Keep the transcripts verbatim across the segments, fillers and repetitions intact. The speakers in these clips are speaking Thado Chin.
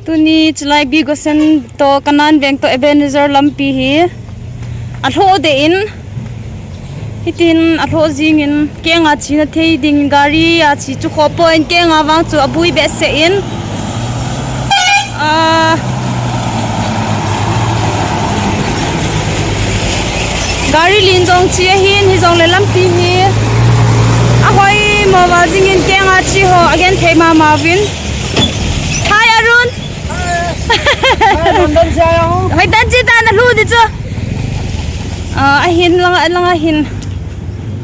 Tuni chulai B. Gosen to Kanan veng to Ebenezer lampi hi alhoh deh in, hitin alhoh jing in, kenga chena thei ding gari a che chu khoh poi, kenga vang chu abui behseh in. Ah, gari lin jong che ahin, hijongle lampi hi ahoi mo val jing in, kenga che ho agenthei mama uvin. Hi, Arun. Hoitan che ta, nalu di chu. Ah, ahin lang, lang ahin.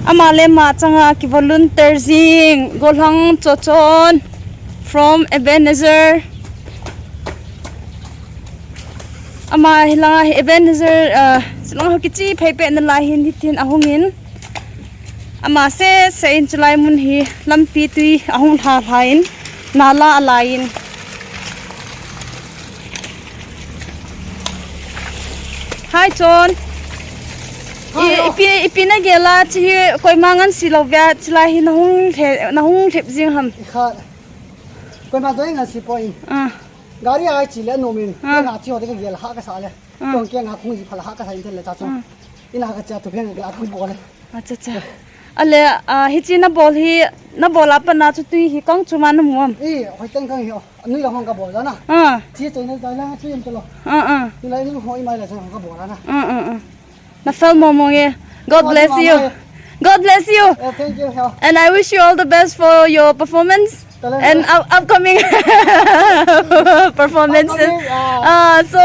Ama le ama changa ki volunteer jing, Golhang Chochon from Ebenezer. Ama hilanga hi Ebenezer, ah, lang ho kichi phei peh nalai hin hitin ahung in. Ama seh seh in chulai mun hi lampi tui ahung lha lha in, nala alai in. Hi, Chon. Hi, I, hi. Ipi, ipi nagel a, chi hi koima ngan si lou via, chulai hi nahung lhe, nahung lhep jing ham. Ikha. Koima jong ngan si poi. Ah. Gari a che le nom in, ah, kenga che ho te kagel ha kasa le. Ah. Tong kenga khung ji phala ha kasa in tel le cha chu. Ah. Ina kache a tu phen la khung bol le. Acha, cha. Ale, ah, hiche nabol hi, nabol a pat na chu tui hi kang chu ma namu am? Eh, hoiteng kang hi o. Anoi lang hung kabol na. Ah. Che chei na dai lang tui em telo. Ah, ah. Tulai lang ho imai la chang kabol na. Ah, ah, ah. Na fel mo mo nge. God bless you. God bless you. Eh, thank you, hell. And I wish you all the best for your performance. Talent hunt. And up-, upcoming performances. Upcoming, uh, talent hunt. Ah, so,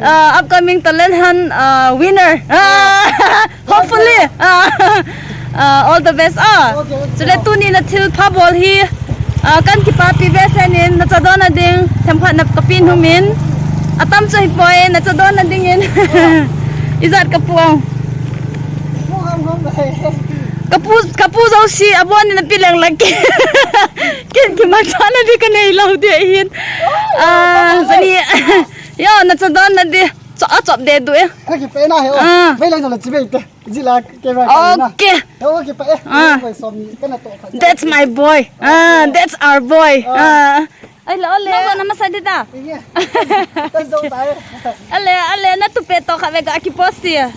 uh, upcoming talent hunt, uh, winner. Ah, hopefully. Ah, ah, all the best. Ah. Okay, okay. Chule tuni nathilpha bol hi, ah, kahin kipapi behseh in, nachadon na ding, themkhat na kapeh nom in. Atam chu hipoi, nachadon na ding in. Ah. Ijat kapu ang. Kapu, kapu jouse, abon in napi leng leng. Ken kimanchah na di kanei lou di ahin. Ah, jani. Yo, nachadon na di. Cho, achop de du e. Ana kipah na he o. Ah. Vei lang jong la chi vei te. Ji la ke vei na. Okay. He o kipah e. Ah. Vei som ni kana to kha. That's my boy. Ah, okay. That's our boy. Ah. Ah. Ai lo le. Na na masa di ta. Iya. Ta jo ta e. Ale, ale, na tu pe to kha ve ga ki post ya.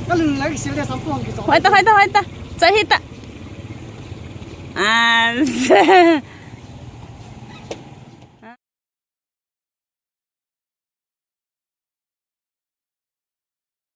Ka lung la ki sil de sam pong ki to. Hoi ta, hoi ta, hoi ta. Cha hi ta. Ah.